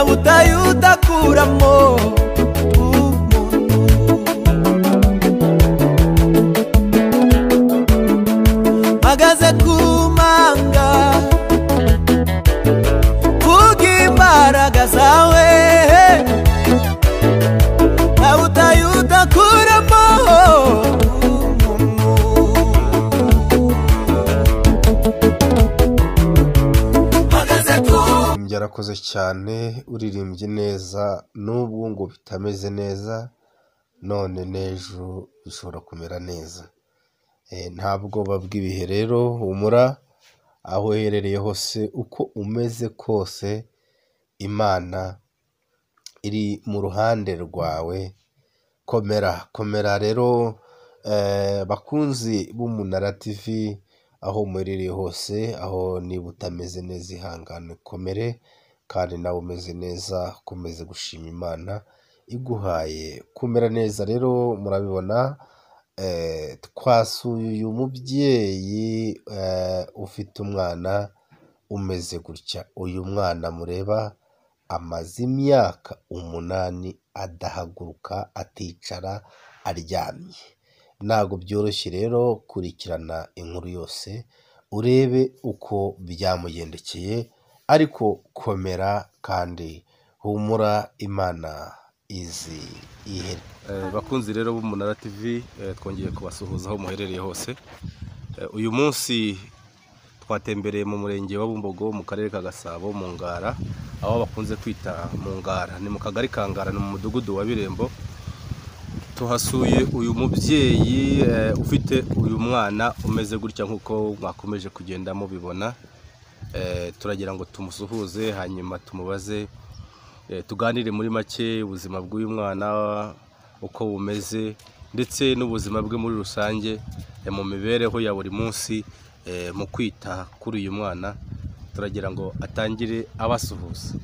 Nta butayu udakuramo umuntu. Mpagaze ku manga, vuga imbaraga zawe. Nta butayu udakuramo umuntu. Mpagaze ku Yarakoze cyane, uririmbye neza, nubwo ngo bitameze neza none n'ejo bishobora kumera neza. Nta bwoba bw'ibihe rero, humura aho uherereye hose, uko umeze kose, Imana iri mu ruhande rwawe. Komera, komera rero, bakunzi b'Umunara TV, aho muherereye hose, aho niba utameze neza ihangane komere, kandi nawe umeze neza komeze gushima Imana iguhaye kumera neza. Rero murabibona, twasuye uyu mubyeyi ufite umwana umeze gutya. Uyu mwana mureba amaze imyaka 8 adahaguruka, aticara, aryamye. Ntabwo byoroshye rero, kurikirana inkuru yose urebe uko byamugendekeye, ariko komera kandi humura, Imana izi ihere. Bakunzi rero b'Umunara TV, twongeye kubasuhuza aho muherereye hose. Uyu munsi twatembereye mu murenge wa Bumbogo mu karere ka Gasabo mu Ngara, aho bakunze kwita mu Ngara, ni mu kagari ka Ngara, ni mu mudugudu wa Birembo. Tuhasuye uyu mubyeyi ufite uyu mwana umeze gutya nk'uko mwakomeje kugenda mubibona. Turagira ngo tumusuhuze, hanyuma tumubaze, tuganire muri make ubuzima bw'uyu mwana uko bumeze, ndetse n'ubuzima bwe muri rusange, mu mibereho ya buri munsi, mu kwita kuri uyu mwana. Turagira ngo atangire abasuhuza.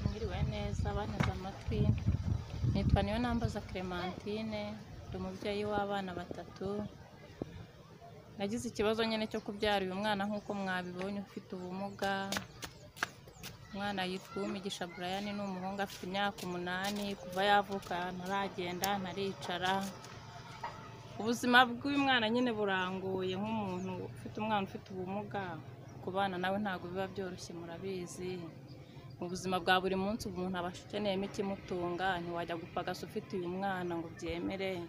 Mwiriwe neza banteze amatwi, nitwa Niyonambaza Clementine, ndi umubyeyi w'abana 3. Nagize ikibazo nyine cyo kubyara uyu mwana nk'uko mwabibonye, ufite ubumuga. Umwana yitwa Uwimigisha Brian, ni umuhungu, afite imyaka 8. Kuva yavuka ntaragenda, ntaricara. Ubuzima bw'uyu mwana nyine burangoye, nk'umuntu ufite umwana ufite ubumuga, kubana nawe ntabwo biba byoroshye, murabizi. Mu buzima bwa buri munsi umuntu aba akeneyemo ikimutunga, ntiwajya gupagasa ufite uyu mwana ngo byemere,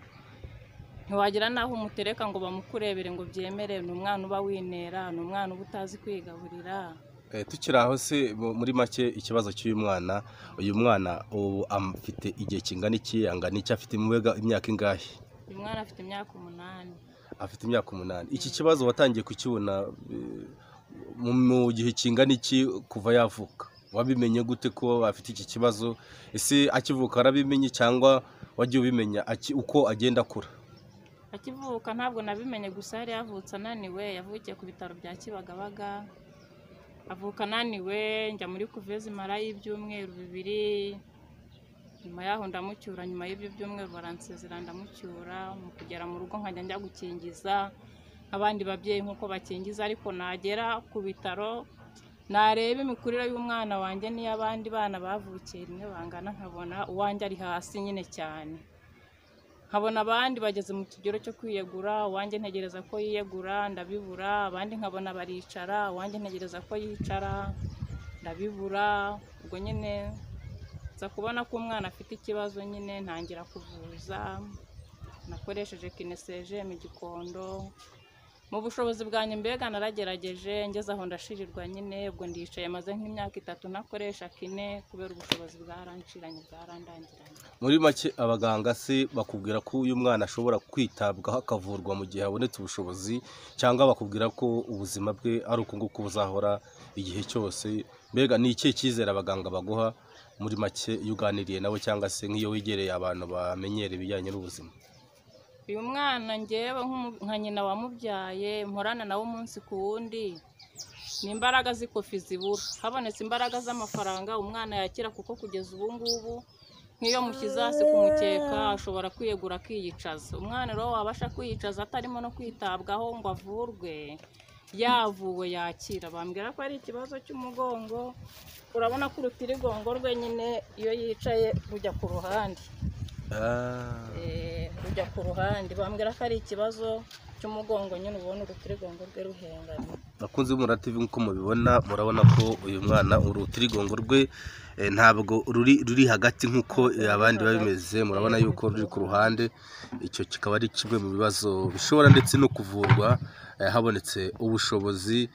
ntiwagira n'aho umutereka ngo bamukurebere ngo byemere. Ni umwana uba winera, ni umwana uba utazi kwigaburira. Tukiri aho se, muri make ikibazo cy'uyu mwana, uyu mwana ubu afite igihe kingana iki, angana iki, afite imyaka ingahe? Uyu mwana afite imyaka 8. Afite imyaka 8. Iki kibazo watangiye kukibona mu gihe kingana iki kuva yavuka? Wabimenye gute ko afite iki kibazo? Ese akivuka arabimenye cyangwa wagiye ubimenya uko agenda akura? Akivuka ntabwo nabimenye, gusa yari yavutse ananiwe, yavukiye ku bitaro bya Kibagabaga, avuka ananiwe, njya muri kuvezi mara y'ibyumweru 2. Nyuma yaho ndamucyura, nyuma y'ibyo byumweru baransezera ndamucyura. Mu kugera mu rugo nkajya njya gukingiza abandi babyeyi nk'uko bakingiza, ariko nagera ku bitaro nareba imikurire y'umwana wanjye n'iy'abandi bana bavukiye rimwe bangana, nkabona uwanjye ari hasi nyine cyane. Nkabona abandi bageze mu kigero cyo kwiyegura, uwanjye ntegereza ko yiyegura ndabibura, abandi nkabona baricara, uwanjye ntegereza ko yicara ndabibura. Ubwo nyine nza kubona ko umwana afite ikibazo nyine, ntangira kuvuza, nakoresheje kineseje mu Gikondo. Mu bushobozi bwanjye mbega naragerageje, ngeze aho ndashirirwa nyine. Ubwo ndicaye maze nk'imyaka 3 nakoresha kine, kubera ubushobozi bwaranshiranye, bwarandangiranye. Muri make abaganga se bakubwira ko uyu mwana ashobora kwitabwaho akavurwa mu gihe habonetse ubushobozi, cyangwa bakubwira ko ubuzima bwe ari uku nguku buzahora igihe cyose? Mbega ni ikihe cyizere abaganga baguha muri make iyo uganiriye nabo, cyangwa se nk'iyo wegereye abantu bamenyera ibijyanye n'ubuzima? Uyu mwana ngewe nka nyina wamubyaye, mporana nawe umunsi ku wundi, ni imbaraga z'ikofi zibura. Habonetse imbaraga z'amafaranga umwana yakira, kuko kugeza ubu ngubu nk'iyo mushyize hasi ku mukeka ashobora kwiyegura akiyicaza. Umwana rero wabasha kwiyicaza atarimo no kwitabwaho ngo avurwe, Yavuwe yakira, bambwira ko ari ikibazo cy'umugongo. Urabona ko urutirigongo rwe nyine iyo yicaye rujya ku ruhande. Rujya ku ruhande, bambwira ko ari ikibazo cy'umugongo nyine, ubona urutirigongo rwe ruhengamye. Bakunzi b'Umunara TV, nk'uko mubibona, murabona ko uyu mwana urutirigongo rwe ntabwo ruri hagati nk'uko abandi babimeze, murabona yuko ruri ku ruhande. Icyo kikaba ari kimwe mu bibazo bishobora ndetse no kuvurwa habonetse ubushobozi,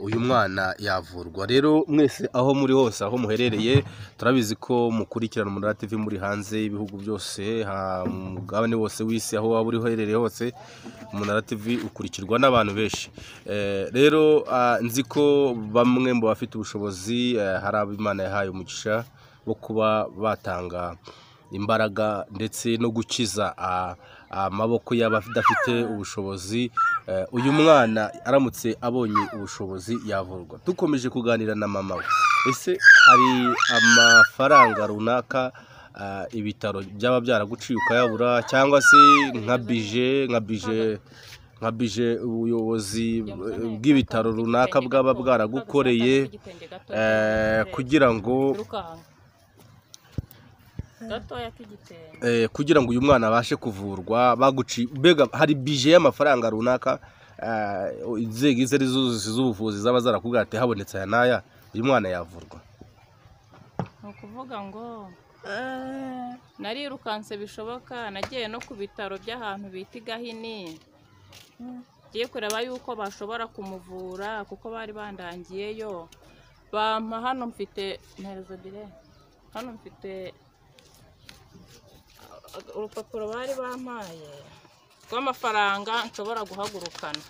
uyu mwana yavurwa. Rero mwese aho muri hose, aho muherereye, turabizi ko mukurikirana Umunara TV muri hanze y'ibihugu byose, mu mugabane wose w'isi, aho waba uri uherereye hose, Umunara TV ukurikirwa n'abantu benshi. Rero nzi ko bamwe mu bafite ubushobozi, hari abo Imana yahaye umugisha wo kuba batanga imbaraga ndetse no gukiza amaboko y'abadafite ubushobozi. Uyu mwana aramutse abonye ubushobozi yavurwa. Dukomeje kuganira na mama we, ese hari amafaranga runaka ibitaro byaba byaraguciye ukayabura, cyangwa se nka bije ubuyobozi bw'ibitaro runaka bwaba bwaragukoreye kugira ngo Gatoya k'igitenge. Kugira ngo uyu mwana abashe kuvurwa, baguci mbega hari bije y'amafaranga runaka inzego izo ari zo zose z'ubuvuzi zaba zarakubwira ati habonetse aya n'aya uyu mwana yavurwa? Ni ukuvuga ngo narirukanse bishoboka, nagiye no ku bitaro by'ahantu bita i Gahini, ngiye kureba yuko bashobora kumuvura kuko bari bandangiyeyo. Bampa hano mfite, mpereza dire, hano mfite urupapuro bari bampaye rw'amafaranga nshobora guhagurukana.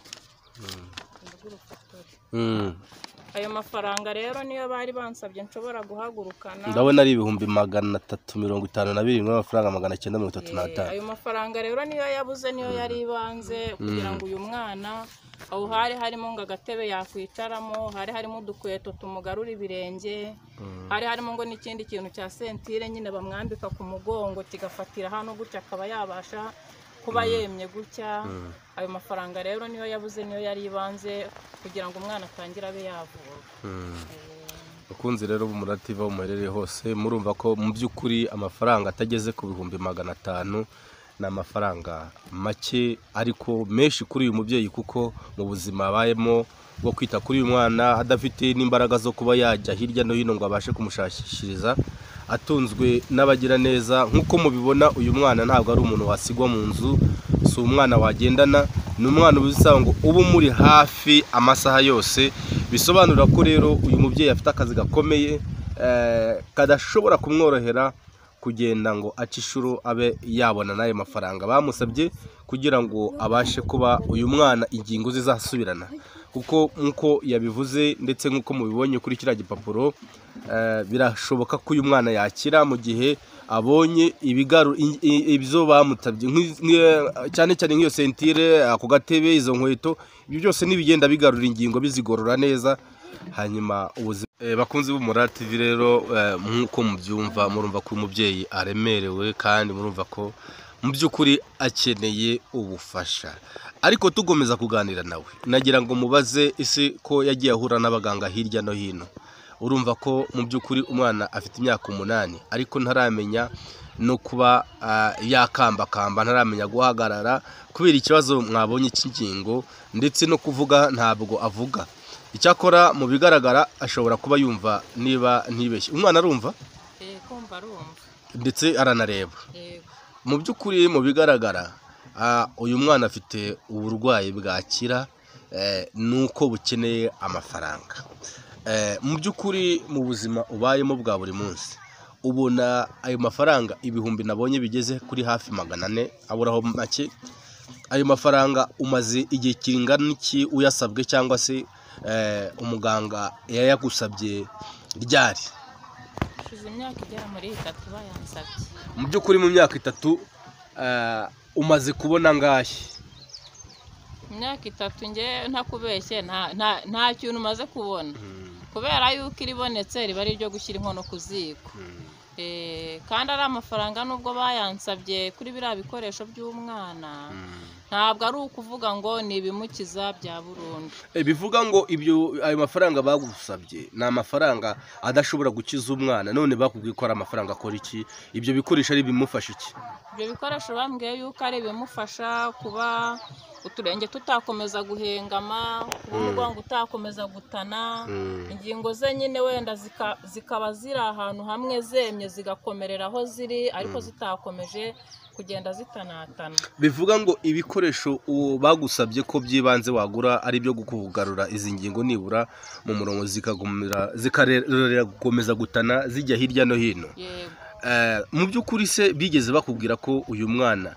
Ayo mafaranga rero niyo bari bansabye nshobora guhagurukana. Ndabona ari 357,935 Ayo mafaranga rero niyo yabuze, niyo yari ibanze kugira ngo uyu mwana, aho hari harimo ngo agatebe yakwicaramo, hari harimo udukweto tumugarura ibirenge, hari harimo ngo n'ikindi kintu cya ceinture nyine bamwambika ku mugongo kigafatira hano gutya, akaba yabasha kuba yemye gutya. Ayo mafaranga rero niyo yabuze, niyo yari ibanze kugira ngo umwana atangire abe yavurwa. Bakunzi rero b'Umunara TV, aho muherereye hose, murumva ko mu by'ukuri amafaranga atageze ku 500,000 ni amafaranga make ariko menshi kuri uyu mubyeyi, kuko mu buzima abayemo bwo kwita kuri uyu mwana adafite n'imbaraga zo kuba yajya hirya no hino ngo abashe kumushakishiriza, atunzwe n'abagiraneza. Nk'uko mubibona, uyu mwana ntabwo ari umuntu wasigwa mu nzu, si umwana wagendana, ni umwana uba usaba ngo ube umuri hafi amasaha yose. Bisobanura ko rero uyu mubyeyi afite akazi gakomeye kadashobora kumworohera kugenda ngo ace inshuro abe yabona n'ayo mafaranga bamusabye kugira ngo abashe kuba uyu mwana ingingo ze zasubirana, kuko nk'uko yabivuze ndetse nk'uko mubibonye kuri kiriya gipapuro, birashoboka ko uyu mwana yakira mu gihe abonye ibigaru ibyo bamutabye, cyane cyane nk'iyo ceinture, ako gatebe, izo nkweto, ibyo byose nibigenda bigarura ingingo, bizigorora neza, hanyuma ubuzima. Bakunzi b'Umunara TV rero, nk'uko mubyumva, murumva ko uyu mubyeyi aremerewe kandi murumva ko mu by'ukuri akeneye ubufasha. Ariko tugomeza kuganira nawe, nagira ngo mubaze ese ko yagiye ahura n'abaganga hirya no hino. Urumva ko mu by'ukuri umwana afite imyaka 8 ariko ntaramenya no kuba yakambakamba, ntaramenya guhagarara kubera ikibazo mwabonye cy'ingingo, ndetse no kuvuga ntabwo avuga. Icyakora mu bigaragara ashobora kuba yumva, niba ntibeshye umwana arumva. Kumva arumva. Ndetse aranareba. Yego. Mu by'ukuri mu bigaragara uyu mwana afite uburwayi bwakira, nuko bukeneye amafaranga. Mu by'ukuri mu buzima ubayemo bwa buri munsi, ubona ayo mafaranga ibihumbi nabonye bigeze kuri hafi 400 aburaho make, ayo mafaranga umaze igihe kingana iki uyasabwe, cyangwa se umuganga yayagusabye ryari? Hashize imyaka igera muri 3 bayansabye. Mu by'ukuri mu myaka 3 umaze kubona angahe? Imyaka 3 nge ntakubeshye nta kintu umaze kubona, kubera yuko iribonetse riba ari iryo gushyira inkono ku ziko. Kandi ari amafaranga nubwo bayansabye kuri biriya bikoresho by'umwana. Ntabwo ari ukuvuga ngo ni ibimukiza bya burundu. Bivuga ngo ibyo ayo mafaranga bagusabye ni amafaranga adashobora gukiza umwana, none bakubwiye ko ari amafaranga akora iki? Ibyo bikoresho ari bimufasha iki? Ibyo bikoresho bambwiye yuko ari ibimufasha kuba uturenge tutakomeza guhengama, kuba umugongo utakomeza gutana, ingingo ze nyine wenda zikaba ziri ahantu hamwe zemye zigakomerera aho ziri, ariko zitakomeje kugenda zitanatana. Bivuga ngo ibikoresho bagusabye ko by'ibanze wagura ari ibyo kugarura izi ngingo nibura mu murongo, zikarera gukomeza gutana zijya hirya no hino. Mu by'ukuri se bigeze bakubwira ko uyu mwana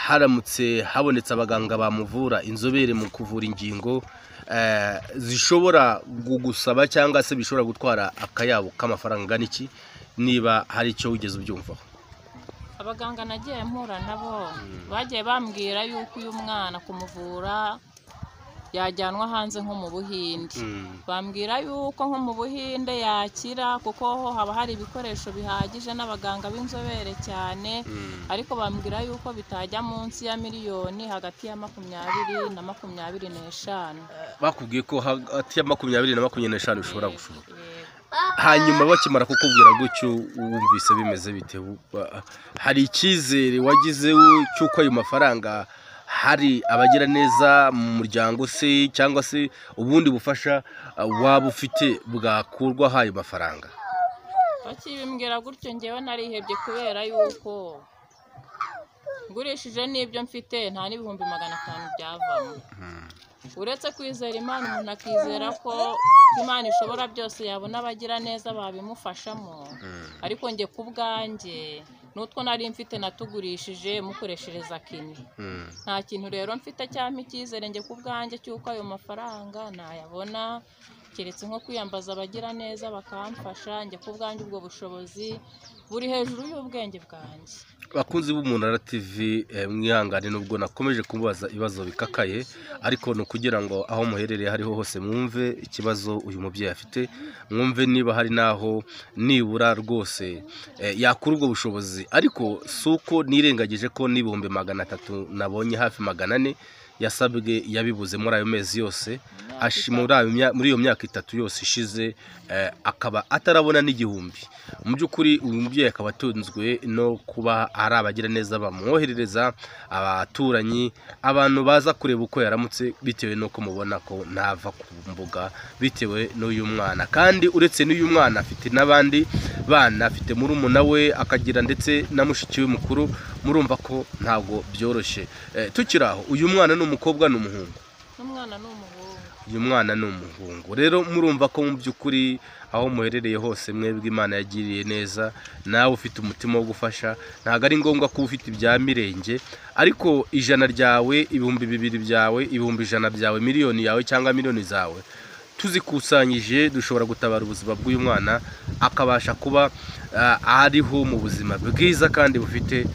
haramutse habonetse abaganga bamuvura, inzobere mu kuvura ingingo, zishobora kugusaba cyangwa se bishobora gutwara akayabo k'amafaranga angana iki, niba hari icyo wigeze ubyumvaho? Abaganga nagiye mpura nabo bagiye bambwira yuko uyu mwana kumuvura yajyanwa hanze nko mu Buhinde. Bambwira yuko nko mu Buhinde yakira, kuko ho haba hari ibikoresho bihagije n'abaganga b'inzobere cyane, ariko bambwira yuko bitajya munsi ya miliyoni hagati ya 20 na 25. Bakubwiye ko hagati ya 20 na 25 bishobora gushoboka. Hanyuma bakimara kukubwira gutyo wumvise bimeze bite? Hari icyizere wagize cy'uko ayo mafaranga hari abagira neza mu muryango se cyangwa se ubundi bufasha waba ufite bwakurwaho ayo mafaranga? Bakibimbwira gutyo ngewe narihebye, kubera yuko ngurishije n'ibyo mfite nta n'ibihumbi 500 byavamo. Uretse kwizera Imana, umuntu akizera ko Imana ishobora byose, yabona abagira neza babimufashamo. Ariko njye ku bwanjye n'utwo nari mfite natugurishije mukoreshereza kini. Nta kintu rero mfite cyampa icyizere njye ku bwanjye cy'uko ayo mafaranga nayabona, keretse nko kwiyambaza abagira neza bakamfasha. Njye ku bwanjye ubwo bushobozi buri hejuru y'ubwenge bwanjye. Bakunzi b'Umunara TV, mwihangane nubwo nakomeje kumubaza ibibazo bikakaye, ariko ni ukugira ngo aho muherereye hariho hose mwumve ikibazo uyu mubyeyi afite, mwumve niba hari n'aho nibura rwose yakura ubwo bushobozi. Ariko si uko nirengagije ko n'ibihumbi 300 nabonye hafi 400 yasabwe yabibuze muri ayo mezi yose, muri iyo myaka 3 yose ishize, akaba atarabona n'igihumbi. Mu by'ukuri uyu mubyeyi akaba atunzwe no kuba ari abagira neza bamwoherereza abaturanyi, abantu baza kureba uko yaramutse, bitewe n'uko mubona ko ntava ku mbuga bitewe n'uyu mwana. Kandi uretse n'uyu mwana afite n'abandi bana, afite murumuna we, akagira ndetse na mushiki we mukuru. Murumva ko ntabwo byoroshye. Tukiri aho, uyu mwana ni umukobwa ni umuhungu? N'umwana ni umuhungu. Uyu mwana ni umuhungu. Rero murumva ko mu by'ukuri aho muherereye hose mwebwe Imana yagiriye neza, nawe ufite umutima wo gufasha. Ntabwo ari ngombwa kuba ufite ibya mirenge, ariko 100 ryawe, 2000 byawe, 100,000 byawe, miliyoni yawe cyangwa miliyoni zawe tuzikusanyije dushobora gutabara ubuzima bw'uyu mwana, akabasha kuba ariho mu buzima bwiza kandi bufite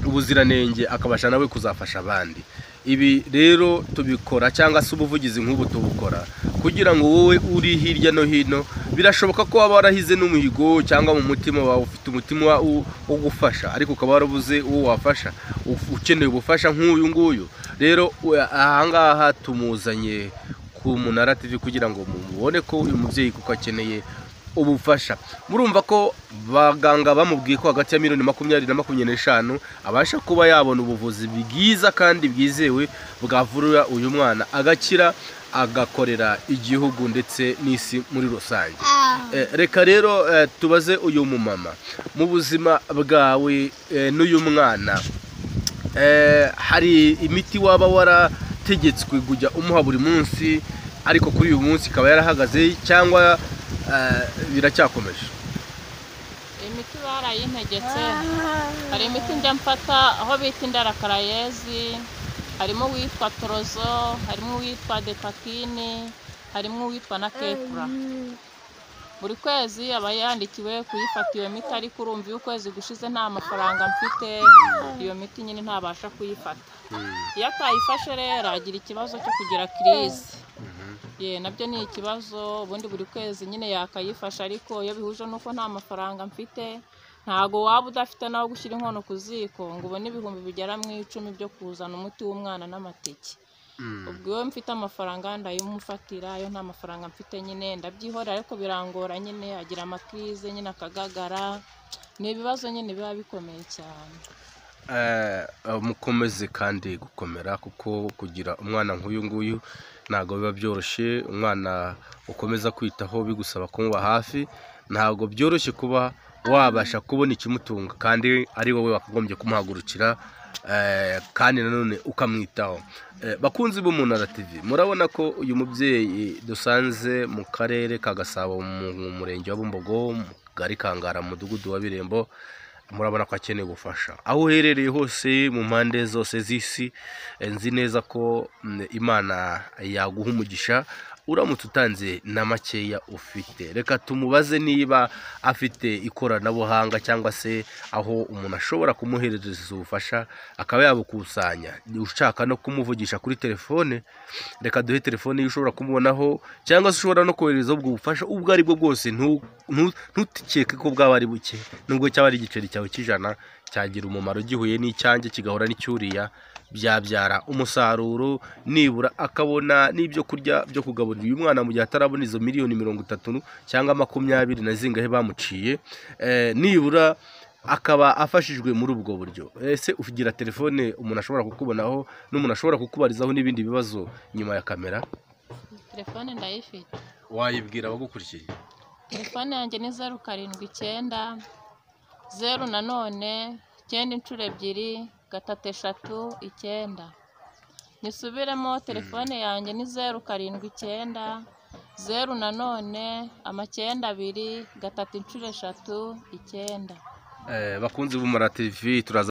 ubuziranenge, akabasha nawe kuzafasha abandi. Ibi rero tubikora cyangwa se ubuvugizi nk'ubu tubukora kugira ngo wowe uri hirya no hino, birashoboka ko waba warahize n'umuhigo cyangwa mu mutima wawe ufite umutima wo gufasha, ariko ukaba warabuze uwo wafasha, ukeneye ubufasha nk'uyu nguyu. Rero aha ngaha tumuzanye ku Munara TV kugira ngo mubone ko uyu mubyeyi kuko akeneye ubufasha. Murumva ko baganga bamubwiye ko hagati ya miliyoni 20 na 25 abasha kuba yabona ubuvuzi bwiza kandi bwizewe bwavura uyu mwana agakira, agakorera igihugu ndetse n'isi muri rusange. Reka rero tubaze uyu mumama, mu buzima bwawe n'uyu mwana, hari imiti waba warategetswe kujya umuha buri munsi, ariko kuri uyu munsi ikaba yarahagaze cyangwa biracyakomeje? Imiti barayintegetse. Hari imiti njya mfata aho bita indarakarayezi, harimo uwitwa Torozo, harimo uwitwa Depakini, harimo uwitwa na Kepura. Buri kwezi aba yandikiwe kuyifata iyo miti, ariko urumva iyo ukwezi gushize nta mafaranga mfite, iyo miti nyine ntabasha kuyifata. Iyo atayifashe rero agira ikibazo cyo kugira crise. Ye nabyo ni ikibazo. Ubundi buri kwezi nyine yakayifasha, ariko iyo bihuje nuko nta mafaranga mfite Ntago waba udafite naho gushyira inkono ku ziko ngo ubone ibihumbi bigera mu 10 byo kuzana umuti w'umwana n'amateke. Ubwo iyo mfite amafaranga ndayimufatira, iyo nta mafaranga mfite nyine ndabyihorera, ariko birangora nyine, agira amakrize nyine akagagara, ni ibibazo nyine biba bikomeye cyane. Mukomeze kandi gukomera, kuko kugira umwana nk'uyu nguyu ntabwo biba byoroshye. Umwana ukomeza kwitaho bigusaba kumuba hafi, ntabwo byoroshye kuba wabasha kubona ikimutunga kandi ari wowe wakagombye kumuhagurukira, kandi nanone ukamwitaho. Bakunzi b'Umunara TV, murabona ko uyu mubyeyi dusanze mu karere ka Gasabo mu murenge wa Bumbogo mu kagari ka Ngara mu mudugudu wa Birembo, murabona ko akeneye ubufasha. Aho uherereye hose mu mpande zose z'isi, nzi neza ko Imana yaguha umugisha uramutse utanze na makeya ufite. Reka tumubaze niba afite ikoranabuhanga cyangwa se aho umuntu ashobora kumuhereza ubufasha akaba yabukusanya. Ushaka no kumuvugisha kuri telefone, reka duhe telefone ye ushobora kumubonaho, cyangwa se ushobora no kohereza ubwo bufasha ubwo ari bwo bwose. Ntukeke ko bwaba ari buke, nubwo cyaba ari igiceri cyawe cy'ijana cyagira umumaro gihuye n'icyanjye kigahura n'icyuriya, byabyara umusaruro, nibura akabona n'ibyo kurya byo kugaburira uyu mwana mu gihe atarabona izo miliyoni 30 cyangwa 20 na zingahe bamuciye, nibura akaba afashijwe muri ubwo buryo. Ese ugira telefone umuntu ashobora kukubonaho n'umuntu ashobora kukubarizaho n'ibindi bibazo nyuma ya kamera? Telefone ndayifite. Wayibwira abagukurikiye? Telefone yanjye ni 0 7 9 0 nanone 9 2 3 3 9. Nisubiremo, telefone yanjye ni 0 7 9 0 nanone 2 3 3 9. Bakunzi b'Umunara TV, turaza